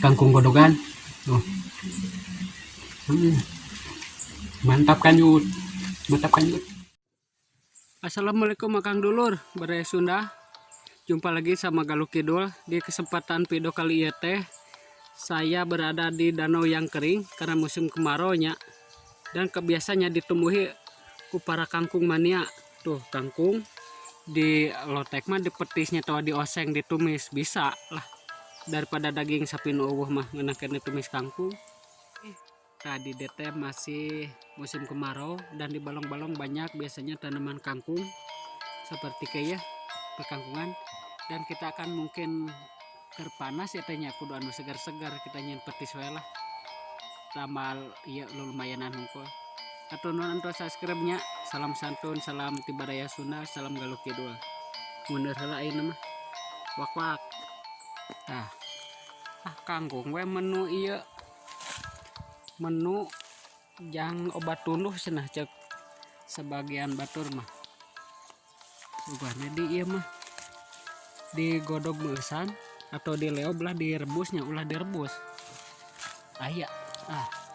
Kangkung godogan. Tuh. Mantap kan Yud. Mantap kan Yud. Assalamualaikum Akang Dulur, Baraya Sunda. Jumpa lagi sama Galuh Kidul. Di kesempatan video kali ini teh saya berada di danau yang kering karena musim kemarau nya, dan kebiasaannya ditumbuhi ku para kangkung mania. Tuh kangkung di lotek mah dipetisnya atau dioseng ditumis bisa lah, daripada daging sapi nu eueuh mah ngeunah keneh tumis kangkung. Tadi DT masih musim kemarau dan di balong-balong banyak biasanya tanaman kangkung seperti kayak perkangkungan, dan kita akan mungkin terpanas ya tehnya kudu anu segar-segar kita nyen petis wae lah, tamal iya lumayanan hungkul. Atau nuhun antos subscribe-nya. Salam santun, salam ti Baraya Sunda, salam Galuh Kidul. Mundur heula ayeuna mah. Wak-wak. Tah. Ah kangkung we menu ieu. Menu jang obat tunduh cenah cek sebagian batur mah. Ubahnya di ieu mah digodog meusan atau dileob lah, direbusnya ulah direbus. Aya. Ah.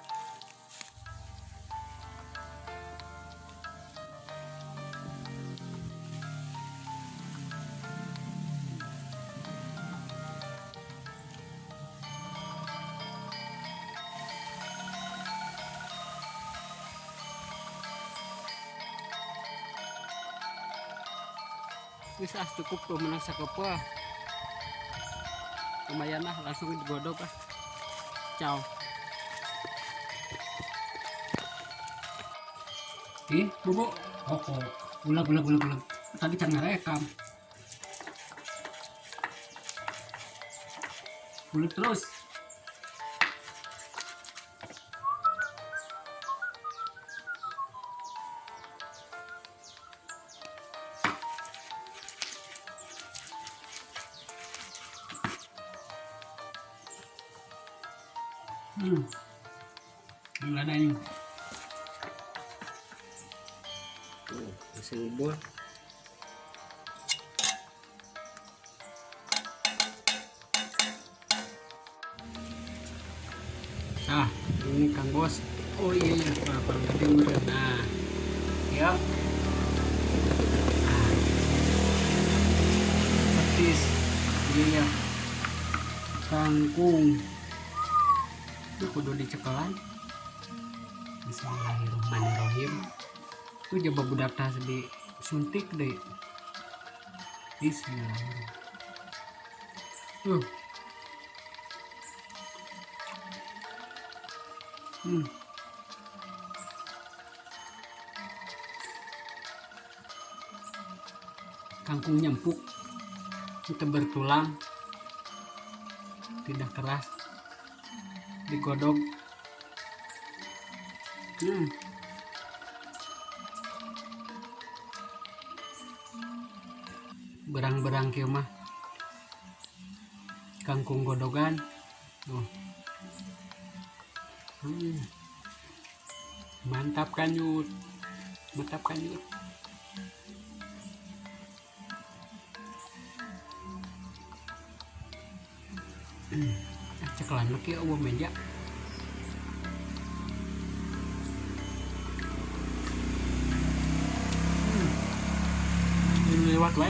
Bisa cukup tuh menang sakepoh. Lumayan lah, langsung digodok lah. Ciao. Ih, bubu. Koko. Ulag, ulag, ulag, ulag. Tadi can ngerekam. Uleg terus. Gimana ini? Tuh, masih ubur. Nah, ini Kang Bos. Oh iya iya, apa tadi udah. Nah, ya. Nah. Petis. Iya. Kangkung. Itu kudu dicekelan. Bismillahirrahmanirrahim. Itu coba budak tas disuntik deh. Bismillahirrahmanirrahim. Kangkungnya empuk, itu bertulang, tidak keras, digodok. Berang-berang kieu mah. Kangkung godogan. Tuh. Mantap kan Yud. Mantap kan Yud. Cekelan kieu eueuh meja. Lewat wae.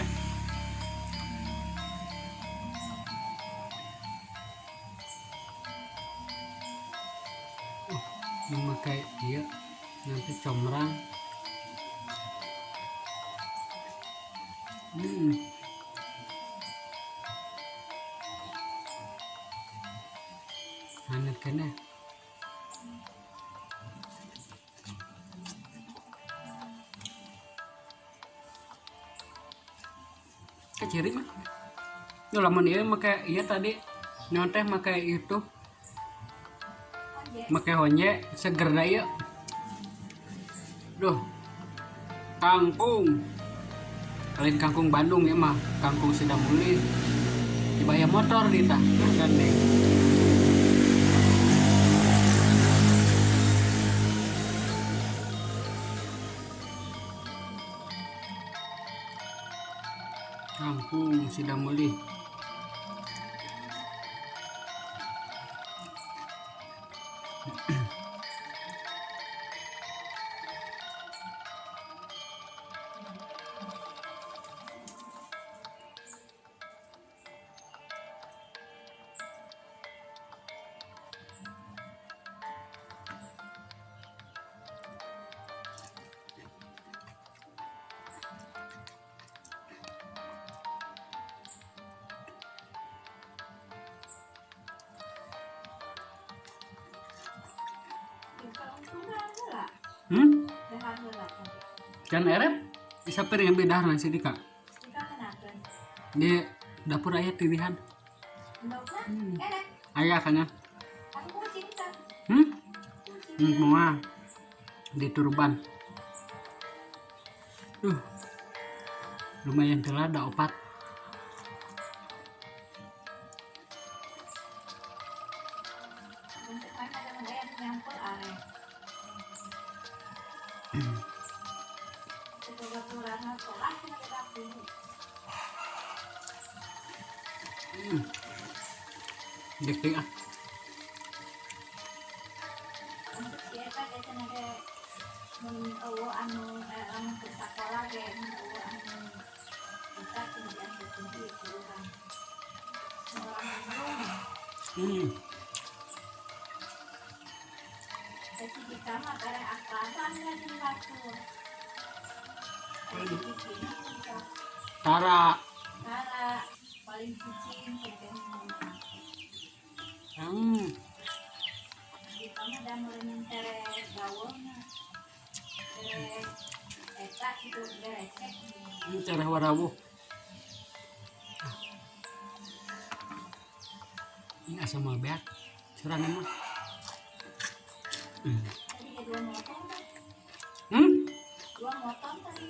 Memakai iya nanti comrang. Hanet kene. Keciri mah. Yo lamun ieu make ieu tadi nyonteh make itu. Make honje seger da ieu. Duh. Kangkung. Lain kangkung Bandung ya mah, kangkung Sidamulih. Dibayar motor di tah, gandeng. Kangkung Sidamulih. Hmm? Dahar heula kan. Can erep bisa piring yang dahar si Dika. Dika kenakeun. Di dapur aya tilihan. Endogna erek. Aya kanya. Aku kucing tah. Hmm? Kucing. Moal. Di turban. Duh. Lumayan telah ada opat. Untuk mana ada aya nu nyampur arek. Itu baturan sekolah cenah di dapur. Dik ah. Untuk si eta ge cenah ge mun eueuh anu lamun keur sakola ge mun eueuh anu kita cenah diasupkeun ieu ku urang. Urang nimbrung. Da si Dika mah tereh akhlasan ka jeung batur. Ari si Kiki mah sok Tara. tara paling cicing teh. Dika mah da meureun tereh gaweuna. Tereh eta kitu gerecek. Ini cara warawuh. Ini asa moal beak. Sorangan mah. Tadi ge dua motong teh. Dua motong tadi.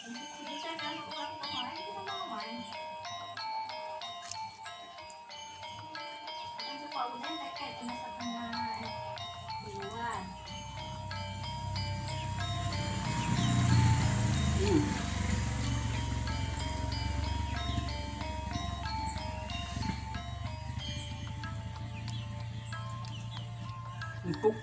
Untuk si Dika kan ulang kemarin kita mau main. Untuk Pak Uden teh kayak cuma 1,5. Empuk.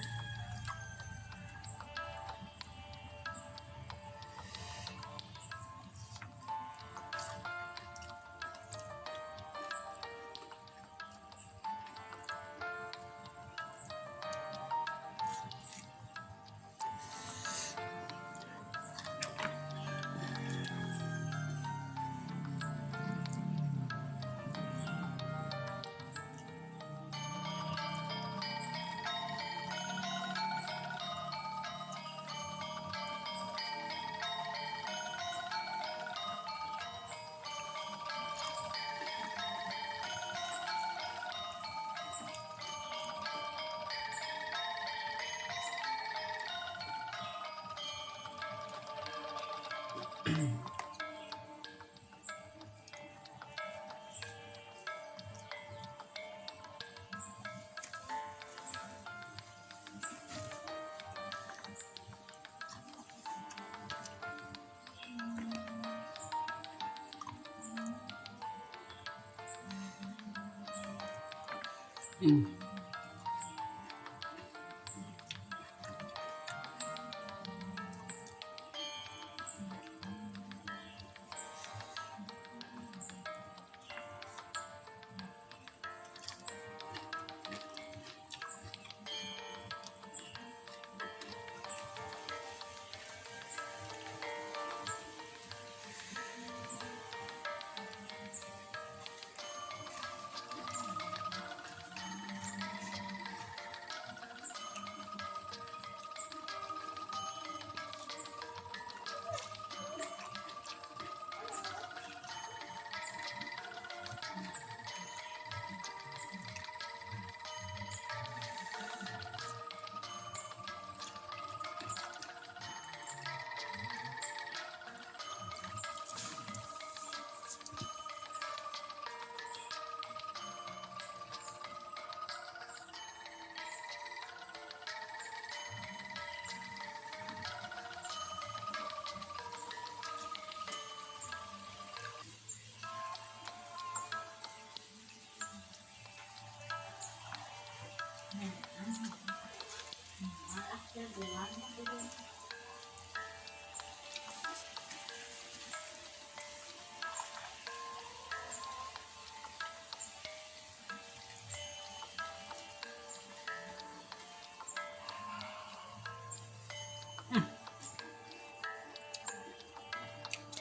Malah jagoan mah gitu.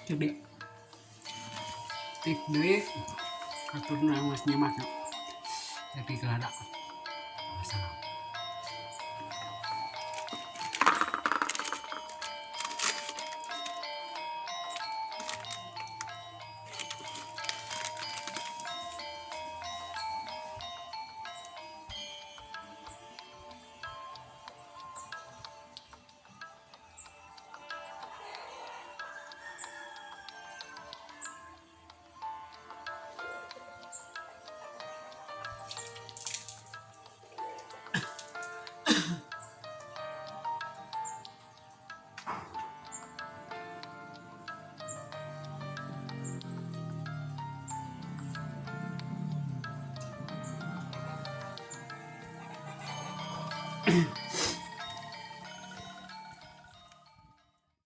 Jadi tik deui aturna geus nyimak. Jadi kelada. Wassalam.